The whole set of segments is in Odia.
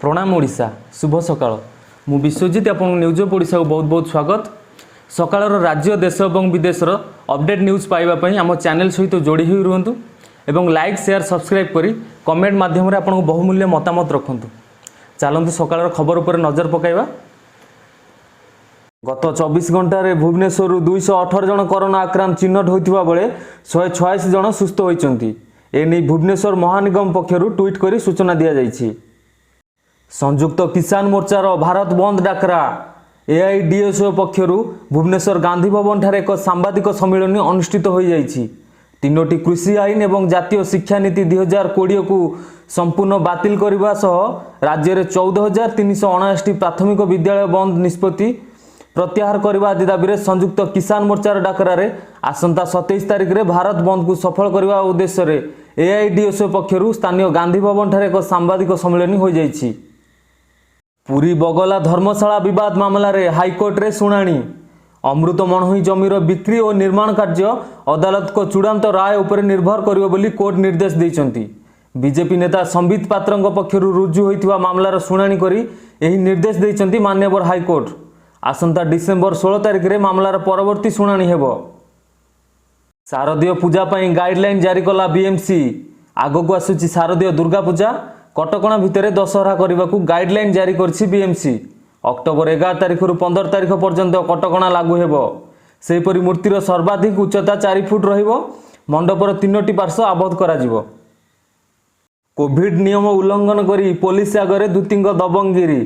ପ୍ରଣାମ ଓଡ଼ିଶା, ଶୁଭ ସକାଳ। ମୁଁ ବିଶ୍ୱଜିତ, ଆପଣଙ୍କୁ ନ୍ୟୁଜ୍ ଅଫ୍ ଓଡ଼ିଶାକୁ ବହୁତ ବହୁତ ସ୍ୱାଗତ। ସକାଳର ରାଜ୍ୟ, ଦେଶ ଏବଂ ବିଦେଶର ଅପଡେଟ୍ ନ୍ୟୁଜ୍ ପାଇବା ପାଇଁ ଆମ ଚ୍ୟାନେଲ୍ ସହିତ ଯୋଡ଼ି ହୋଇ ରୁହନ୍ତୁ ଏବଂ ଲାଇକ୍, ସେୟାର, ସବସ୍କ୍ରାଇବ୍ କରି କମେଣ୍ଟ ମାଧ୍ୟମରେ ଆପଣଙ୍କ ବହୁମୂଲ୍ୟ ମତାମତ ରଖନ୍ତୁ। ଚାଲନ୍ତୁ, ସକାଳର ଖବର ଉପରେ ନଜର ପକାଇବା। ଗତ 24 ଘଣ୍ଟାରେ ଭୁବନେଶ୍ୱରରୁ 218 ଜଣ କରୋନା ଆକ୍ରାନ୍ତ ଚିହ୍ନଟ ହୋଇଥିବା ବେଳେ 186 ଜଣ ସୁସ୍ଥ ହୋଇଛନ୍ତି। ଏନେଇ ଭୁବନେଶ୍ୱର ମହାନିଗମ ପକ୍ଷରୁ ଟ୍ୱିଟ୍ କରି ସୂଚନା ଦିଆଯାଇଛି। ସଂଯୁକ୍ତ କିଷାନ ମୋର୍ଚ୍ଚାର ଭାରତ ବନ୍ଦ ଡାକରା। ଏଆଇଡିଏସ୍ଓ ପକ୍ଷରୁ ଭୁବନେଶ୍ୱର ଗାନ୍ଧୀ ଭବନଠାରେ ଏକ ସାମ୍ବାଦିକ ସମ୍ମିଳନୀ ଅନୁଷ୍ଠିତ ହୋଇଯାଇଛି। ତିନୋଟି କୃଷି ଆଇନ ଏବଂ ଜାତୀୟ ଶିକ୍ଷାନୀତି 2020କୁ ସମ୍ପୂର୍ଣ୍ଣ ବାତିଲ କରିବା ସହ ରାଜ୍ୟରେ 14,379ଟି ପ୍ରାଥମିକ ବିଦ୍ୟାଳୟ ବନ୍ଦ ନିଷ୍ପତ୍ତି ପ୍ରତ୍ୟାହାର କରିବା ଆଦି ଦାବିରେ ସଂଯୁକ୍ତ କିଷାନ ମୋର୍ଚ୍ଚାର ଡାକରାରେ ଆସନ୍ତା 27 ତାରିଖରେ ଭାରତ ବନ୍ଦକୁ ସଫଳ କରିବା ଉଦ୍ଦେଶ୍ୟରେ ଏଆଇଡିଏସ୍ଓ ପକ୍ଷରୁ ସ୍ଥାନୀୟ ଗାନ୍ଧୀ ଭବନଠାରେ ଏକ ସାମ୍ବାଦିକ ସମ୍ମିଳନୀ ହୋଇଯାଇଛି। ପୁରୀ ବଗଲା ଧର୍ମଶାଳା ବିବାଦ ମାମଲାରେ ହାଇକୋର୍ଟରେ ଶୁଣାଣି। ଅମୃତ ମଣୋହି ଜମିର ବିକ୍ରି ଓ ନିର୍ମାଣ କାର୍ଯ୍ୟ ଅଦାଲତଙ୍କ ଚୂଡ଼ାନ୍ତ ରାୟ ଉପରେ ନିର୍ଭର କରିବ ବୋଲି କୋର୍ଟ ନିର୍ଦ୍ଦେଶ ଦେଇଛନ୍ତି। ବିଜେପି ନେତା ସମ୍ବିତ ପାତ୍ରଙ୍କ ପକ୍ଷରୁ ରୁଜୁ ହୋଇଥିବା ମାମଲାର ଶୁଣାଣି କରି ଏହି ନିର୍ଦ୍ଦେଶ ଦେଇଛନ୍ତି ମାନ୍ୟବର ହାଇକୋର୍ଟ। ଆସନ୍ତା ଡିସେମ୍ବର 16 ତାରିଖରେ ମାମଲାର ପରବର୍ତ୍ତୀ ଶୁଣାଣି ହେବ। ଶାରଦୀୟ ପୂଜା ପାଇଁ ଗାଇଡଲାଇନ୍ ଜାରି କଲା ବିଏମ୍ସି। ଆଗକୁ ଆସୁଛି ଶାରଦୀୟ ଦୁର୍ଗା ପୂଜା। କଟକଣା ଭିତରେ ଦଶହରା କରିବାକୁ ଗାଇଡଲାଇନ୍ ଜାରି କରିଛି ବିଏମ୍ସି। ଅକ୍ଟୋବର 11 ତାରିଖରୁ 15 ତାରିଖ ପର୍ଯ୍ୟନ୍ତ କଟକଣା ଲାଗୁ ହେବ। ସେହିପରି ମୂର୍ତ୍ତିର ସର୍ବାଧିକ ଉଚ୍ଚତା 4 ଫୁଟ ରହିବ। ମଣ୍ଡପର ତିନୋଟି ପାର୍ଶ୍ୱ ଆବଦ୍ଧ କରାଯିବ। କୋଭିଡ ନିୟମ ଉଲ୍ଲଂଘନ କରି ପୋଲିସ ଆଗରେ ଦୁତିଙ୍କ ଦବଙ୍ଗଗିରି।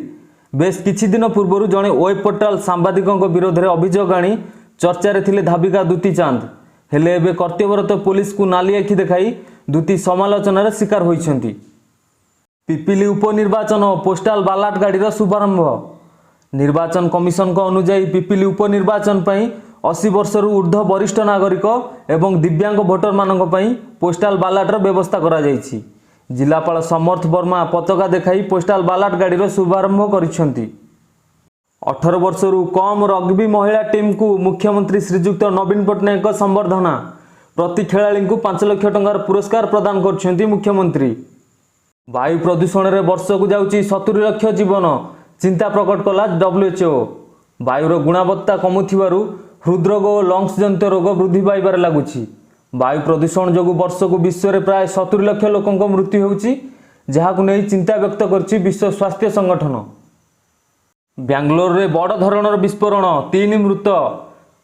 ବେଶ କିଛି ଦିନ ପୂର୍ବରୁ ଜଣେ ୱେବ୍ ପୋର୍ଟାଲ ସାମ୍ବାଦିକଙ୍କ ବିରୋଧରେ ଅଭିଯୋଗ ଆଣି ଚର୍ଚ୍ଚାରେ ଥିଲେ ଧାବିକା ଦୁତି ଚାନ୍ଦ। ହେଲେ ଏବେ କର୍ତ୍ତବ୍ୟରତ ପୋଲିସକୁ ନାଲି ଆଖି ଦେଖାଇ ଦୁତି ସମାଲୋଚନାର ଶିକାର ହୋଇଛନ୍ତି। ପିପିଲି ଉପନିର୍ବାଚନ ପୋଷ୍ଟାଲ ବାଲାଟ ଗାଡ଼ିର ଶୁଭାରମ୍ଭ। ନିର୍ବାଚନ କମିଶନଙ୍କ ଅନୁଯାୟୀ, ପିପିଲି ଉପନିର୍ବାଚନ ପାଇଁ 80 ବର୍ଷରୁ ଉର୍ଦ୍ଧ୍ୱ ବରିଷ୍ଠ ନାଗରିକ ଏବଂ ଦିବ୍ୟାଙ୍ଗ ଭୋଟରମାନଙ୍କ ପାଇଁ ପୋଷ୍ଟାଲ ବାଲାଟର ବ୍ୟବସ୍ଥା କରାଯାଇଛି। ଜିଲ୍ଲାପାଳ ସମର୍ଥ ବର୍ମା ପତାକା ଦେଖାଇ ପୋଷ୍ଟାଲ ବାଲାଟ ଗାଡ଼ିର ଶୁଭାରମ୍ଭ କରିଛନ୍ତି। 18 ବର୍ଷରୁ କମ୍ ରଗ୍ବି ମହିଳା ଟିମ୍କୁ ମୁଖ୍ୟମନ୍ତ୍ରୀ ଶ୍ରୀଯୁକ୍ତ ନବୀନ ପଟ୍ଟନାୟକଙ୍କ ସମ୍ବର୍ଦ୍ଧନା। ପ୍ରତି ଖେଳାଳିଙ୍କୁ 5 ଲକ୍ଷ ଟଙ୍କାର ପୁରସ୍କାର ପ୍ରଦାନ କରିଛନ୍ତି ମୁଖ୍ୟମନ୍ତ୍ରୀ। ବାୟୁ ପ୍ରଦୂଷଣରେ ବର୍ଷକୁ ଯାଉଛି 70 ଲକ୍ଷ ଜୀବନ, ଚିନ୍ତା ପ୍ରକଟ କଲା WHO. ବାୟୁର ଗୁଣବତ୍ତା କମୁଥିବାରୁ ହୃଦରୋଗ ଓ ଲଙ୍ଗସ ଜନିତ ରୋଗ ବୃଦ୍ଧି ପାଇବାରେ ଲାଗୁଛି। ବାୟୁ ପ୍ରଦୂଷଣ ଯୋଗୁଁ ବର୍ଷକୁ ବିଶ୍ୱରେ ପ୍ରାୟ 70 ଲକ୍ଷ ଲୋକଙ୍କ ମୃତ୍ୟୁ ହେଉଛି, ଯାହାକୁ ନେଇ ଚିନ୍ତା ବ୍ୟକ୍ତ କରିଛି ବିଶ୍ୱ ସ୍ୱାସ୍ଥ୍ୟ ସଂଗଠନ। ବାଙ୍ଗାଲୋରରେ ବଡ଼ ଧରଣର ବିସ୍ଫୋରଣ, ତିନି ମୃତ।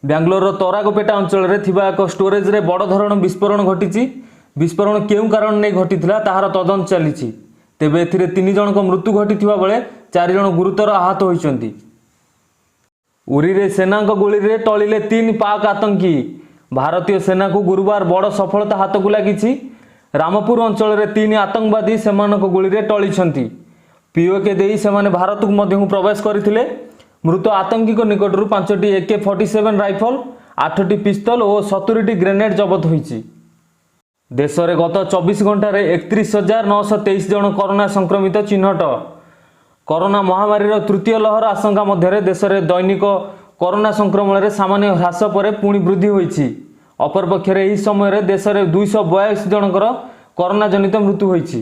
ବାଙ୍ଗାଲୋରର ତରାଗପେଟା ଅଞ୍ଚଳରେ ଥିବା ଏକ ଷ୍ଟୋରେଜରେ ବଡ଼ ଧରଣର ବିସ୍ଫୋରଣ ଘଟିଛି। ବିସ୍ଫୋରଣ କେଉଁ କାରଣ ନେଇ ଘଟିଥିଲା, ତାହାର ତଦନ୍ତ ଚାଲିଛି। ତେବେ ଏଥିରେ ତିନି ଜଣଙ୍କ ମୃତ୍ୟୁ ଘଟିଥିବା ବେଳେ ଚାରି ଜଣ ଗୁରୁତର ଆହତ ହୋଇଛନ୍ତି। ଉରିରେ ସେନାଙ୍କ ଗୁଳିରେ ଟଳିଲେ ତିନି ପାକ୍ ଆତଙ୍କୀ। ଭାରତୀୟ ସେନାକୁ ଗୁରୁବାର ବଡ଼ ସଫଳତା ହାତକୁ ଲାଗିଛି। ରାମପୁର ଅଞ୍ଚଳରେ ତିନି ଆତଙ୍କବାଦୀ ସେମାନଙ୍କ ଗୁଳିରେ ଟଳିଛନ୍ତି। ପିଓକେ ଦେଇ ସେମାନେ ଭାରତକୁ ମଧ୍ୟକୁ ପ୍ରବେଶ କରିଥିଲେ। ମୃତ ଆତଙ୍କୀଙ୍କ ନିକଟରୁ ପାଞ୍ଚଟି AK-47 rifle, ଆଠଟି ପିସ୍ତଲ ଓ 70ଟି ଗ୍ରେନେଡ୍ ଜବତ ହୋଇଛି। ଦେଶରେ ଗତ 24 ଘଣ୍ଟାରେ 31,923 ଜଣ କରୋନା ସଂକ୍ରମିତ ଚିହ୍ନଟ। କରୋନା ମହାମାରୀର ତୃତୀୟ ଲହର ଆଶଙ୍କା ମଧ୍ୟରେ ଦେଶରେ ଦୈନିକ କରୋନା ସଂକ୍ରମଣରେ ସାମାନ୍ୟ ହ୍ରାସ ପରେ ପୁଣି ବୃଦ୍ଧି ହୋଇଛି। ଅପରପକ୍ଷରେ ଏହି ସମୟରେ ଦେଶରେ 242 ଜଣଙ୍କର କରୋନା ଜନିତ ମୃତ୍ୟୁ ହୋଇଛି।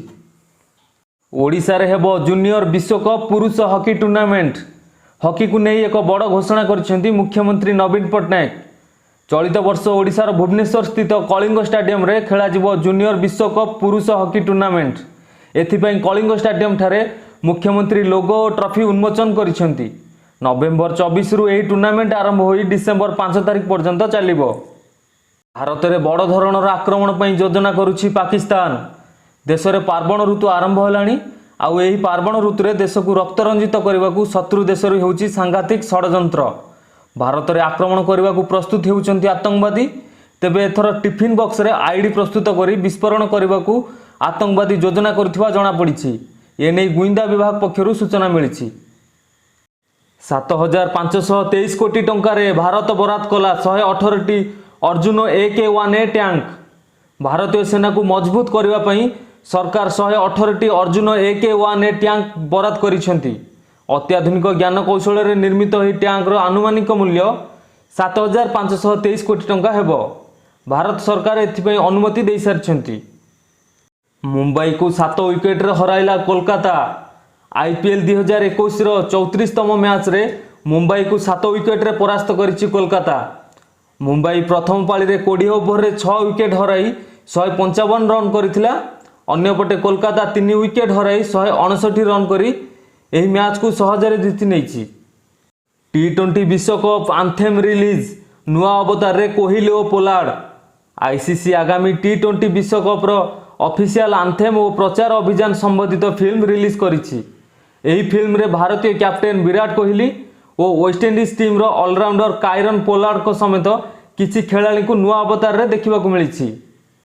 ଓଡ଼ିଶାରେ ହେବ ଜୁନିୟର ବିଶ୍ୱକପ୍ ପୁରୁଷ ହକି ଟୁର୍ଣ୍ଣାମେଣ୍ଟ। ହକିକୁ ନେଇ ଏକ ବଡ଼ ଘୋଷଣା କରିଛନ୍ତି ମୁଖ୍ୟମନ୍ତ୍ରୀ ନବୀନ ପଟ୍ଟନାୟକ। ଚଳିତ ବର୍ଷ ଓଡ଼ିଶାର ଭୁବନେଶ୍ୱର ସ୍ଥିତ କଳିଙ୍ଗ ଷ୍ଟାଡିୟମରେ ଖେଳାଯିବ ଜୁନିୟର ବିଶ୍ୱକପ୍ ପୁରୁଷ ହକି ଟୁର୍ଣ୍ଣାମେଣ୍ଟ। ଏଥିପାଇଁ କଳିଙ୍ଗ ଷ୍ଟାଡିୟମଠାରେ ମୁଖ୍ୟମନ୍ତ୍ରୀ ଲୋଗୋ ଓ ଟ୍ରଫି ଉନ୍ମୋଚନ କରିଛନ୍ତି। ନଭେମ୍ବର 24ରୁ ଏହି ଟୁର୍ଣ୍ଣାମେଣ୍ଟ ଆରମ୍ଭ ହୋଇ ଡିସେମ୍ବର 5 ତାରିଖ ପର୍ଯ୍ୟନ୍ତ ଚାଲିବ। ଭାରତରେ ବଡ଼ ଧରଣର ଆକ୍ରମଣ ପାଇଁ ଯୋଜନା କରୁଛି ପାକିସ୍ତାନ। ଦେଶରେ ପାର୍ବଣ ଋତୁ ଆରମ୍ଭ ହେଲାଣି। ଆଉ ଏହି ପାର୍ବଣ ଋତୁରେ ଦେଶକୁ ରକ୍ତରଞ୍ଜିତ କରିବାକୁ ଶତ୍ରୁ ଦେଶରୁ ହେଉଛି ସାଂଘାତିକ ଷଡ଼ଯନ୍ତ୍ର। ଭାରତରେ ଆକ୍ରମଣ କରିବାକୁ ପ୍ରସ୍ତୁତ ହେଉଛନ୍ତି ଆତଙ୍କବାଦୀ। ତେବେ ଏଥର ଟିଫିନ୍ ବକ୍ସରେ ଆଇଇଡି ପ୍ରସ୍ତୁତ କରି ବିସ୍ଫୋରଣ କରିବାକୁ ଆତଙ୍କବାଦୀ ଯୋଜନା କରୁଥିବା ଜଣାପଡ଼ିଛି। ଏନେଇ ଗୁଇନ୍ଦା ବିଭାଗ ପକ୍ଷରୁ ସୂଚନା ମିଳିଛି। 7523 କୋଟି ଟଙ୍କାରେ ଭାରତ ବରାଦ କଲା 118ଟି ଅର୍ଜୁନ AK-1A tank. ଭାରତୀୟ ସେନାକୁ ମଜବୁତ କରିବା ପାଇଁ ସରକାର 118ଟି ଅର୍ଜୁନ AK-1A tank ବରାଦ କରିଛନ୍ତି। ଅତ୍ୟାଧୁନିକ ଜ୍ଞାନକୌଶଳରେ ନିର୍ମିତ ଏହି ଟ୍ୟାଙ୍କର ଆନୁମାନିକ ମୂଲ୍ୟ 7523 କୋଟି ଟଙ୍କା ହେବ। ଭାରତ ସରକାର ଏଥିପାଇଁ ଅନୁମତି ଦେଇସାରିଛନ୍ତି। ମୁମ୍ବାଇକୁ 7 ୱିକେଟରେ ହରାଇଲା କୋଲକାତା। ଆଇପିଏଲ୍ 2021ର 34ତମ ମ୍ୟାଚ୍ରେ ମୁମ୍ବାଇକୁ 7 ୱିକେଟରେ ପରାସ୍ତ କରିଛି କୋଲକାତା। ମୁମ୍ବାଇ ପ୍ରଥମ ପାଳିରେ 20 ଓଭରରେ 6 ୱିକେଟ୍ ହରାଇ 155 ରନ୍ କରିଥିଲା। ଅନ୍ୟପଟେ କୋଲକାତା 3 ୱିକେଟ୍ ହରାଇ 159 ରନ୍ କରି ଏହି ମ୍ୟାଚ୍କୁ ସହଜରେ ଜିତି ନେଇଛି। ଟି-20 ବିଶ୍ୱକପ୍ ଆନ୍ଥେମ୍ ରିଲିଜ୍, ନୂଆ ଅବତାରରେ କୋହଲି ଓ ପୋଲାର୍ଡ। ଆଇସିସି ଆଗାମୀ ଟି-20 ବିଶ୍ୱକପ୍ର ଅଫିସିଆଲ ଆନ୍ଥେମ୍ ଓ ପ୍ରଚାର ଅଭିଯାନ ସମ୍ବନ୍ଧିତ ଫିଲ୍ମ ରିଲିଜ୍ କରିଛି। ଏହି ଫିଲ୍ମରେ ଭାରତୀୟ କ୍ୟାପ୍ଟେନ୍ ବିରାଟ କୋହଲି ଓ ୱେଷ୍ଟଇଣ୍ଡିଜ୍ ଟିମ୍ର ଅଲରାଉଣ୍ଡର କାଇରନ୍ ପୋଲାର୍ଡଙ୍କ ସମେତ କିଛି ଖେଳାଳିଙ୍କୁ ନୂଆ ଅବତାରରେ ଦେଖିବାକୁ ମିଳିଛି।